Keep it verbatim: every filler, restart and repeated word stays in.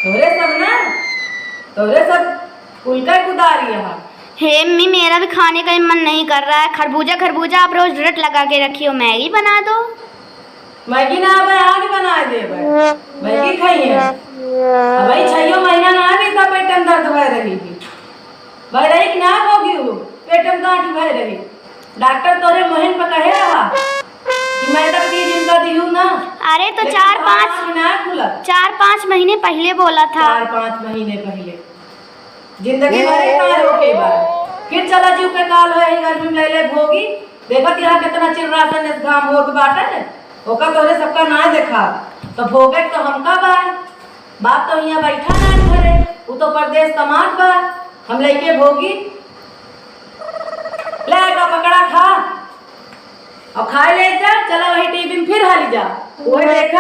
तोरे सब ना, तोरे सब कुल का कुदारी है। हे अम्मी, मेरा भी खाने का मन नहीं कर रहा है। खरबूजा, खरबूजा आप रोज रट लगा के रखी हो, मैगी बना दो। मैगी ना आवे, आग बना देबे। मैगी खाइए। अब भाई छइयो महीना ना आवे, तब पेट में दर्द भय रही थी। भय रही कि ना होगी वो, पेट में गांठ भय रही। डॉक्टर तोरे मोहन पे कहे रहा कि मैदा के चीज इनका दिहू ना। अरे तो लेकिन चार खाना पाँच, भी ना खुला। चार पाँच महीने पहले बोला था। चार पाँच महीने पहले। जिंदगी भर एक बार होके बा। फिर चला जीव के काल है, गर्मी में ले ले भोगी। देखत यहाँ कितना चिर्रासन इस घाम होत बाटे। ओका तोरे सबका ना देखा, तो भोगे तो हमका बा। बाप तो यहाँ बैठा ना घरे, उ तो परदेस कमात बा। हम लइके भोगी। ले का पकड़ा खा, और खाए ले जा, चला वही टीवी में फिर हाली जा। वही देखा